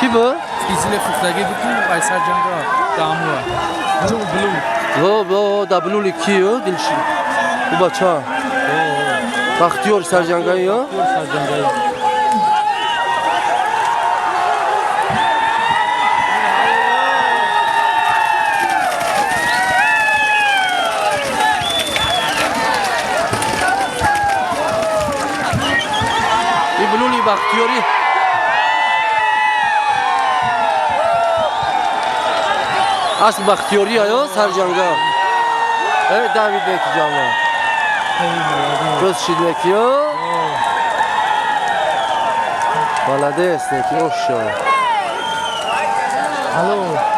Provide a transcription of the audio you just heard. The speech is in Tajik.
Ки бу? Фитиле фухтагӣ буку ай сарҷанга дамуа. Блу блу. Во во да блули киё дилши. У бача. Бахтиёр сарҷангаи ё? Сарҷангаи. И блули Бахтиёри. Асп Бахтиёри ё сарҷанга. Э Давид неки ҷама. Рост шид неки ё? Молодец неки, ошо. Алло.